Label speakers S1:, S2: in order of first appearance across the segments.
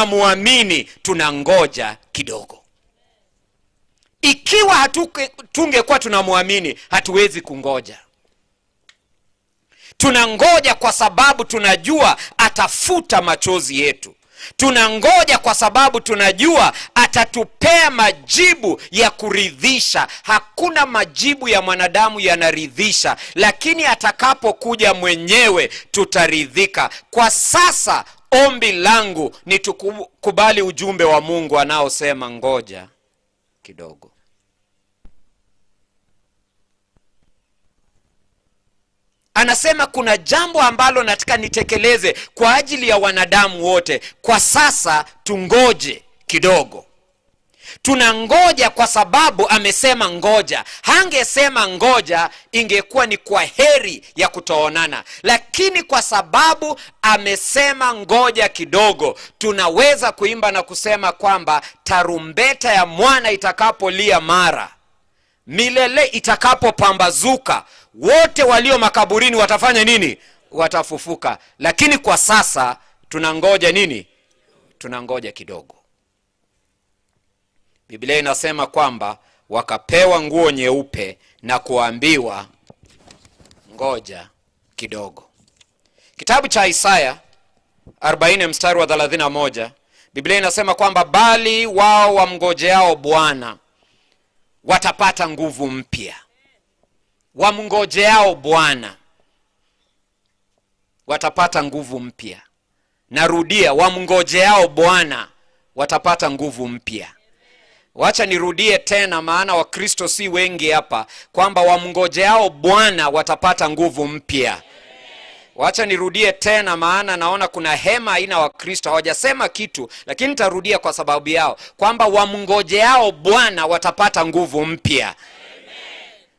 S1: tunamwamini, tunangoja kidogo. Ikiwa tungekuwa tunamwamini, hatuwezi kungoja. Tunangoja kwa sababu tunajua atafuta machozi yetu. Tunangoja kwa sababu tunajua atatupea majibu ya kuridhisha. Hakuna majibu ya mwanadamu yanaridhisha, lakini atakapokuja mwenyewe tutaridhika. Kwa sasa ombi langu ni tukubali ujumbe wa Mungu anaosema ngoja kidogo. Anasema kuna jambo ambalo nataka nitekeleze kwa ajili ya wanadamu wote. Kwa sasa tungoje kidogo. Tunangoja kwa sababu amesema ngoja. Hangesema ngoja, ingekuwa ni kwa heri ya kutoonana, lakini kwa sababu amesema ngoja kidogo, tunaweza kuimba na kusema kwamba tarumbeta ya mwana itakapolia mara, milele itakapopambazuka, wote walio makaburini watafanya nini? Watafufuka. Lakini kwa sasa tunangoja nini? Tunangoja kidogo. Biblia inasema kwamba wakapewa nguo nyeupe na kuambiwa ngoja kidogo. Kitabu cha Isaya 40 mstari wa 31, Biblia inasema kwamba bali wao wamngojeao Bwana watapata nguvu mpya. Wamngojeao Bwana watapata nguvu mpya. Narudia, wamngojeao Bwana watapata nguvu mpya. Wacha nirudie tena, maana Wakristo si wengi hapa, kwamba wamngojeao Bwana watapata nguvu mpya. Wacha nirudie tena, maana naona kuna hema aina Wakristo hawajasema kitu, lakini nitarudia kwa sababu yao, kwamba wamngojeao Bwana watapata nguvu mpya.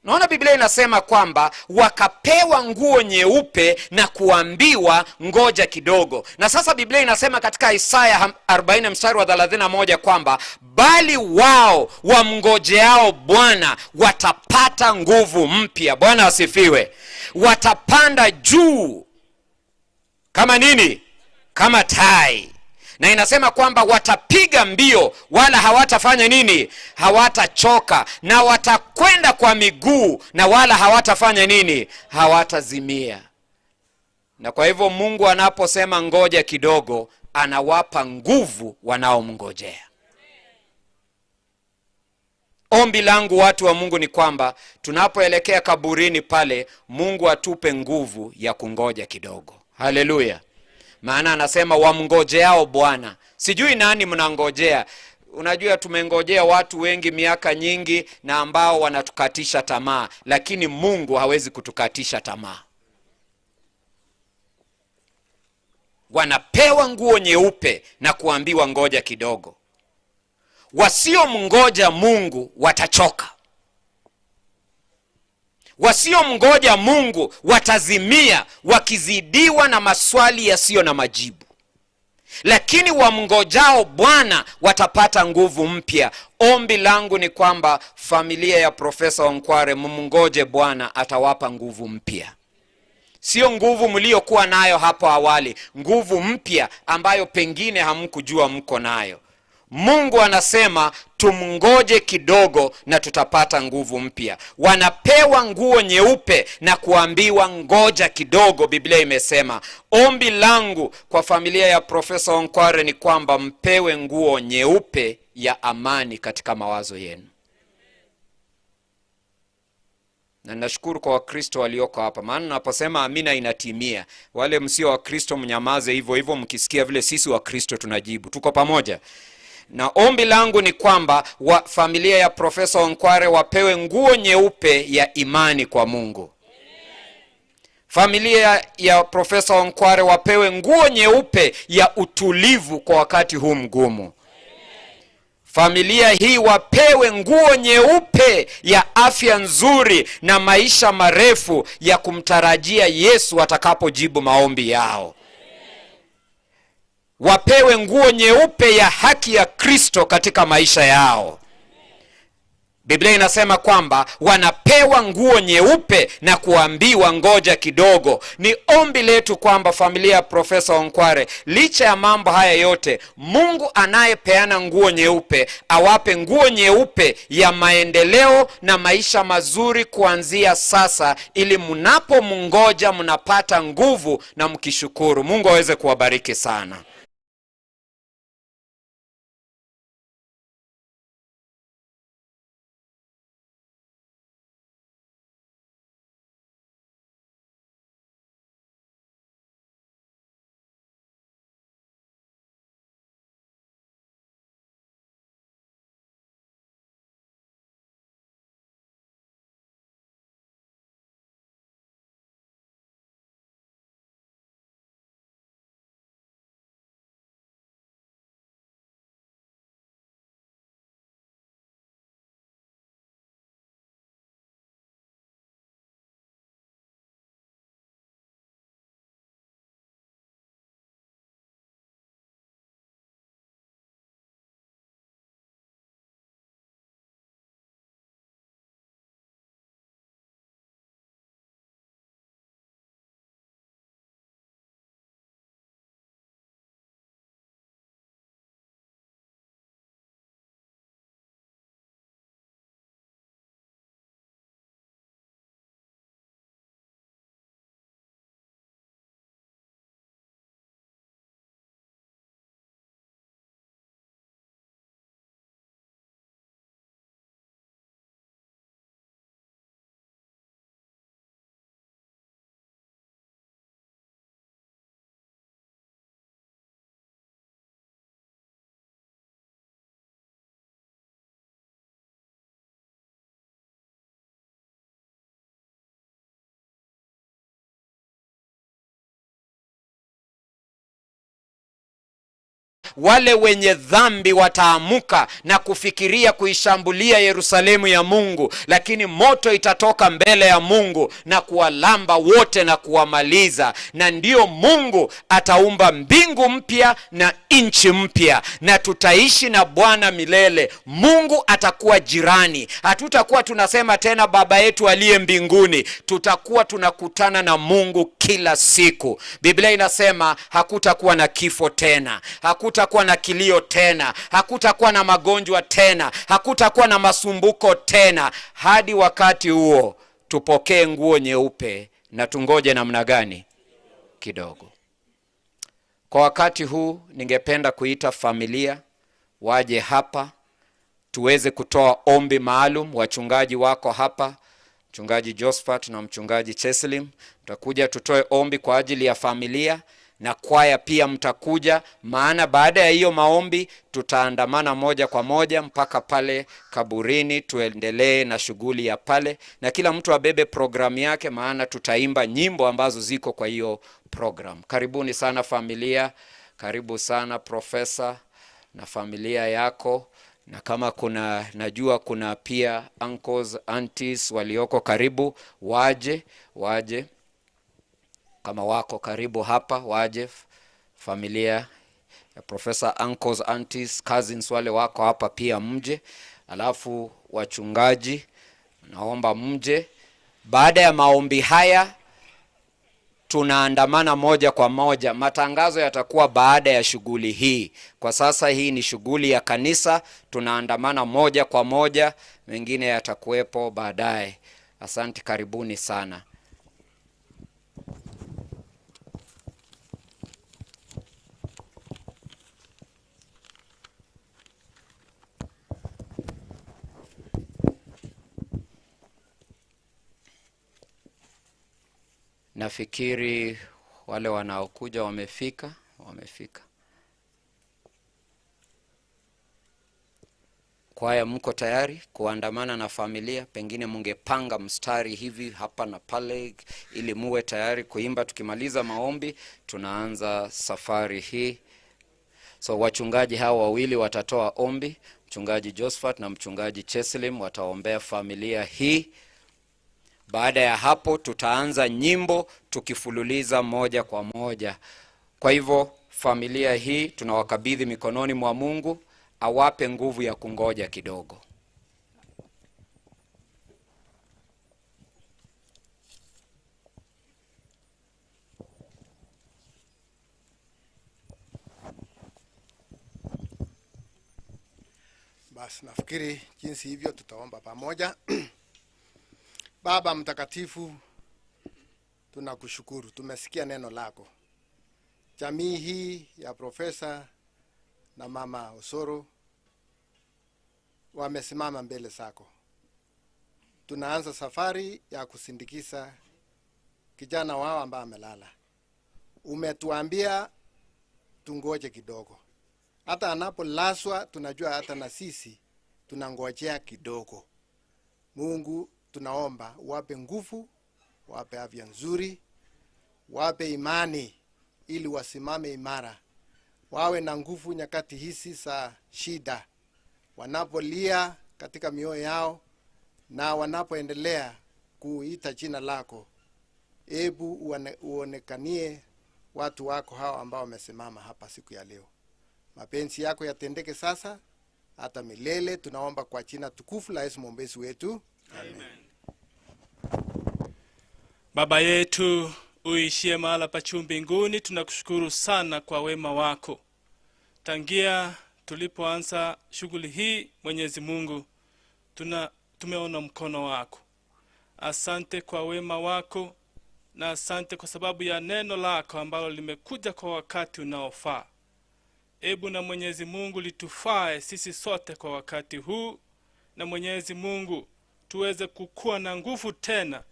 S1: Naona Biblia inasema kwamba wakapewa nguo nyeupe na kuambiwa ngoja kidogo. Na sasa Biblia inasema katika Isaya 40 mstari wa 31 kwamba bali wao wamngojeao Bwana watapata nguvu mpya. Bwana asifiwe. Watapanda juu kama nini? Kama tai. Na inasema kwamba watapiga mbio wala hawatafanya nini? Hawatachoka, na watakwenda kwa miguu na wala hawatafanya nini? Hawatazimia. Na kwa hivyo Mungu anaposema ngoja kidogo, anawapa nguvu wanaomngojea. Ombi langu watu wa Mungu ni kwamba tunapoelekea kaburini pale, Mungu atupe nguvu ya kungoja kidogo. Haleluya. Maana anasema wamngojeao Bwana. Sijui nani mnangojea. Unajua tumengojea watu wengi miaka nyingi na ambao wanatukatisha tamaa, lakini Mungu hawezi kutukatisha tamaa. Wanapewa nguo nyeupe na kuambiwa ngoja kidogo. Wasiomngoja Mungu watachoka. Wasiomngoja Mungu watazimia, wakizidiwa na maswali yasiyo na majibu. Lakini wamngojao Bwana watapata nguvu mpya. Ombi langu ni kwamba familia ya Profesa Onkware mumngoje Bwana, atawapa nguvu mpya. Sio nguvu mliokuwa nayo hapo awali, nguvu mpya ambayo pengine hamkujua mko nayo. Mungu anasema tumngoje kidogo na tutapata nguvu mpya. Wanapewa nguo nyeupe na kuambiwa ngoja kidogo. Biblia imesema. Ombi langu kwa familia ya Profesa Onkware ni kwamba mpewe nguo nyeupe ya amani katika mawazo yenu. Na nashukuru kwa Wakristo walioko hapa, maana naposema amina inatimia. Wale msio Wakristo mnyamaze hivyo hivyo, mkisikia vile sisi Wakristo tunajibu. Tuko pamoja. Na ombi langu ni kwamba familia ya Profesa Onkware wapewe nguo nyeupe ya imani kwa Mungu. Familia ya Profesa Onkware wapewe nguo nyeupe ya utulivu kwa wakati huu mgumu. Familia hii wapewe nguo nyeupe ya afya nzuri na maisha marefu ya kumtarajia Yesu atakapojibu maombi yao. Wapewe nguo nyeupe ya haki ya Kristo katika maisha yao. Biblia inasema kwamba wanapewa nguo nyeupe na kuambiwa ngoja kidogo. Ni ombi letu kwamba familia ya Profesa Onkware, licha ya mambo haya yote, Mungu anayepeana nguo nyeupe awape nguo nyeupe ya maendeleo na maisha mazuri kuanzia sasa, ili mnapomngoja mnapata nguvu na mkishukuru. Mungu aweze kuwabariki sana. Wale wenye dhambi wataamuka na kufikiria kuishambulia Yerusalemu ya Mungu, lakini moto itatoka mbele ya Mungu na kuwalamba wote na kuwamaliza. Na ndiyo Mungu ataumba mbingu mpya na nchi mpya, na tutaishi na Bwana milele. Mungu atakuwa jirani. Hatutakuwa tunasema tena baba yetu aliye mbinguni, tutakuwa tunakutana na Mungu kila siku. Biblia inasema hakutakuwa na kifo tena, hakutakuwa na kilio tena, hakutakuwa na magonjwa tena, hakutakuwa na masumbuko tena. Hadi wakati huo tupokee nguo nyeupe na tungoje namna gani? Kidogo. Kwa wakati huu ningependa kuita familia waje hapa tuweze kutoa ombi maalum. Wachungaji wako hapa, Mchungaji Josephat na Mchungaji Cheslim, mtakuja tutoe ombi kwa ajili ya familia, na kwaya pia mtakuja, maana baada ya hiyo maombi tutaandamana moja kwa moja mpaka pale kaburini, tuendelee na shughuli ya pale, na kila mtu abebe programu yake, maana tutaimba nyimbo ambazo ziko kwa hiyo program. Karibuni sana familia, karibu sana profesa na familia yako, na kama kuna, najua kuna pia uncles, aunties walioko karibu, waje waje, kama wako karibu hapa waje, familia ya profesa, uncles, aunties, cousins wale wako hapa pia mje. Alafu wachungaji naomba mje. Baada ya maombi haya tunaandamana moja kwa moja. Matangazo yatakuwa baada ya shughuli hii. Kwa sasa hii ni shughuli ya kanisa, tunaandamana moja kwa moja, mengine yatakuwepo baadaye. Asante, karibuni sana. Nafikiri wale wanaokuja wamefika, wamefika. Kwaya, mko tayari kuandamana na familia? Pengine mungepanga mstari hivi hapa na pale ili muwe tayari kuimba. Tukimaliza maombi tunaanza safari hii. So wachungaji hawa wawili watatoa ombi, Mchungaji Josephat na Mchungaji Cheslim wataombea familia hii. Baada ya hapo tutaanza nyimbo tukifululiza moja kwa moja. Kwa hivyo familia hii tunawakabidhi mikononi mwa Mungu, awape nguvu ya kungoja kidogo.
S2: Basi nafikiri jinsi hivyo tutaomba pamoja. Baba Mtakatifu, tunakushukuru, tumesikia neno lako. Jamii hii ya Profesa na Mama Osoro wamesimama mbele zako. Tunaanza safari ya kusindikiza kijana wao ambaye amelala. Umetuambia tungoje kidogo. Hata anapolazwa tunajua hata na sisi tunangojea kidogo. Mungu, tunaomba wape nguvu, wape afya nzuri, wape imani ili wasimame imara. Wawe na nguvu nyakati hizi za shida, wanapolia katika mioyo yao na wanapoendelea kuita jina lako. Ebu uonekanie watu wako hao ambao wamesimama hapa siku ya leo. Mapenzi yako yatendeke sasa hata milele. Tunaomba kwa jina tukufu la Yesu mwombezi wetu. Amen.
S3: Baba yetu uishie mahala pa juu mbinguni, tunakushukuru sana kwa wema wako. Tangia tulipoanza shughuli hii, Mwenyezi Mungu, tumeona mkono wako. Asante kwa wema wako na asante kwa sababu ya neno lako ambalo limekuja kwa wakati unaofaa. Ebu na Mwenyezi Mungu litufae sisi sote kwa wakati huu, na Mwenyezi Mungu tuweze kukua na nguvu tena,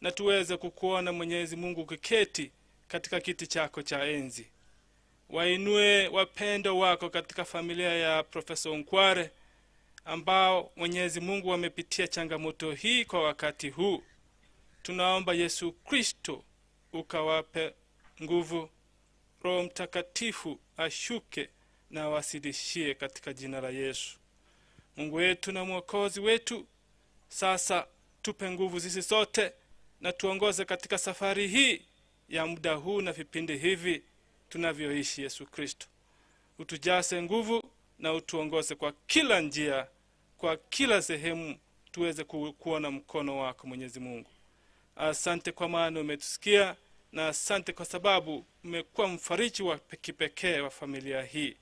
S3: na tuweze kukuona Mwenyezi Mungu ukiketi katika kiti chako cha enzi. Wainue wapendo wako katika familia ya Profesa Onkware ambao Mwenyezi Mungu wamepitia changamoto hii kwa wakati huu. Tunaomba Yesu Kristo ukawape nguvu, Roho Mtakatifu ashuke na awasilishie katika jina la Yesu. Mungu wetu na Mwokozi wetu, sasa tupe nguvu sisi sote na tuongoze katika safari hii ya muda huu na vipindi hivi tunavyoishi. Yesu Kristo, utujase nguvu na utuongoze kwa kila njia, kwa kila sehemu, tuweze kuona mkono wako Mwenyezi Mungu. Asante kwa maana umetusikia, na asante kwa sababu umekuwa mfariji wa kipekee wa familia hii.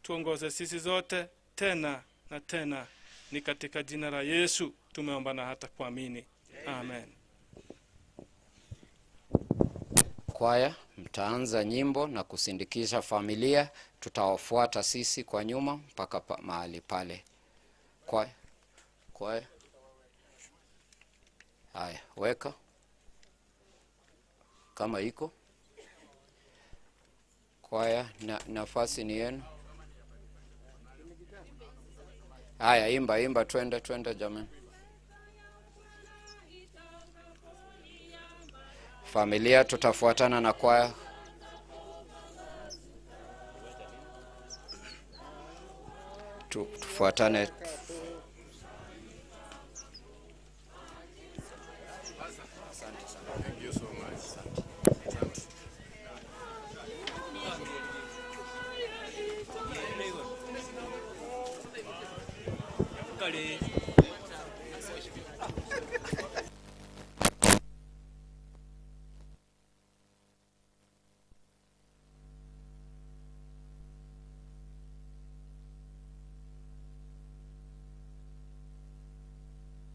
S3: Tuongoze sisi zote tena na tena, ni katika jina la Yesu tumeomba na hata kuamini. Amen.
S1: Kwaya, mtaanza nyimbo na kusindikisha familia, tutawafuata sisi kwa nyuma mpaka mahali pale. Kwaya, kwaya. Haya, weka kama iko. Kwaya, nafasi ni yenu. Haya, imba, imba, twende, twende jamani. Familia tutafuatana na kwaya. Tufuatane.